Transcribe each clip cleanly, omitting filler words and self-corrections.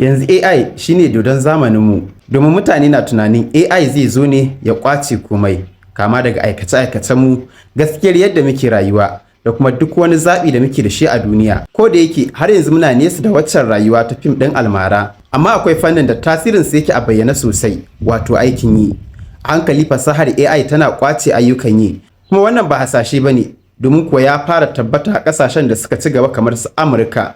Yanzu AI shine dodon zamaninmu, domin mutane na tunanin AI zai zo ne ya ƙwace komai, kama daga aikace-aikacenmu, gaskiyar yadda muke rayuwa, da kuma duk wani zaɓi da muke da shi a duniya. Ko da yake har yanzu muna nesa da waccan rayuwa ta fim ɗin almara, amma akwai fannin da tasirinsa yake a bayyane sosai, wato aikin yi. A hankali fasahar AI tana ƙwace ayyukan yi, kuma wannan ba hasashe ba ne, domin kuwa ya fara tabbata a ƙasashen da suka ci gaba kamar su Amurka.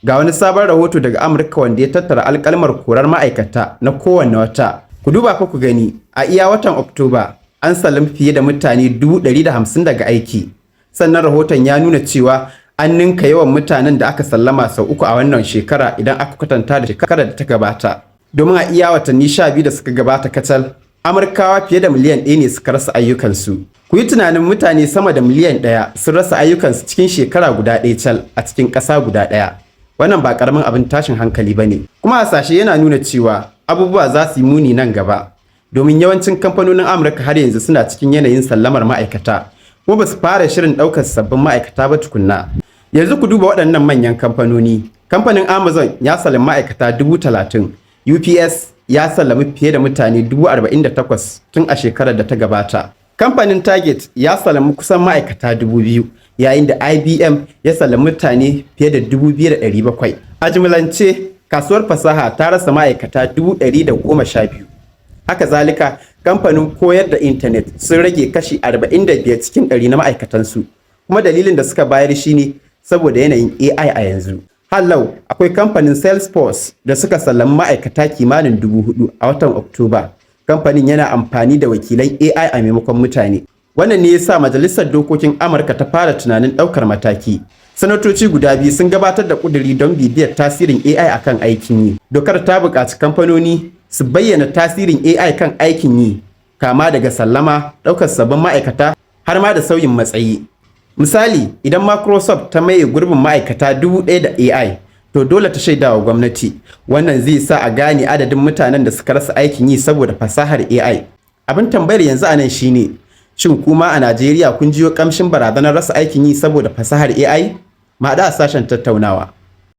Ga wani sabon rahoto daga Amurka wanda ya tattara alƙalmar korar ma'aikata na kowanne wata. Ku duba fa ku gani, a iya watan Oktoba an sallami fiye da mutane 150,000 daga aiki. Sannan rahoton ya nuna cewa an ninka yawan mutanen da aka sallama sau uku a wannan shekara idan aka kwatanta da shekarar da ta gabata. Domin a iya watanni 12 da suka gabata kacal, Amurkawa fiye da miliyan 1 ne suka rasa ayyukansu. Ku yi tunanin, mutane sama da miliyan 1 sun rasa ayyukansu cikin shekara guda ɗaya cal a cikin ƙasa guda ɗaya. Wannan ba ƙaramin abin tashin hankali ba ne. Kuma hasashe yana nuna cewa abubuwa za su yi muni nan gaba. Domin yawancin kamfanonin Amurka har yanzu suna cikin yanayin sallamar ma'aikata, kuma ba su fara shirin ɗaukar sabbin ma'aikata ba tukunna. Yanzu ku duba waɗannan manyan kamfanoni. Kamfanin Amazon ya sallami ma'aikata 30,000, UPS ya sallami fiye da mutane 48,000 tun a shekarar da ta gabata. Kamfanin Target ya sallami kusan ma'aikata 2,000, yayin da IBM ya sallami mutane fiye da 2,700. A jimlance, kasuwar fasaha ta rasa ma'aikata 112,000. Haka zalika, kamfanin koyar da intanet sun rage kashi 45 cikin 100 na ma'aikatansu, kuma dalilin da suka bayar shine saboda yanayin AI a yanzu. Hallau, akwai kamfanin Salesforce da suka sallami ma'aikata kimanin 4,000 a watan Oktoba. Kamfanin yana amfani da wakilan AI a maimakon mutane. Wannan ne ya sa Majalisar Dokokin Amurka ta fara tunanin ɗaukar mataki. Sanatoci guda biyu sun gabatar da ƙuduri don bibiyar tasirin AI akan aikin yi. Dokar ta buƙaci kamfanoni su bayyana tasirin AI kan aikin yi, kama daga sallama, ɗaukar sabbin ma'aikata, har ma da sauyin matsayi. Misali, idan Microsoft ta maye gurbin ma'aikata 1,000 da AI, to dole ta shaida wa gwamnati. Wannan zai sa a gane adadin mutanen da suka rasa aikin yi saboda fasahar AI. Abin tambayar yanzu a nan shine, shin kuma a Najeriya kun jiyo kamshin barazanar rasa aikin yi saboda fasahar AI? Mu haɗu a sashen tattaunawa.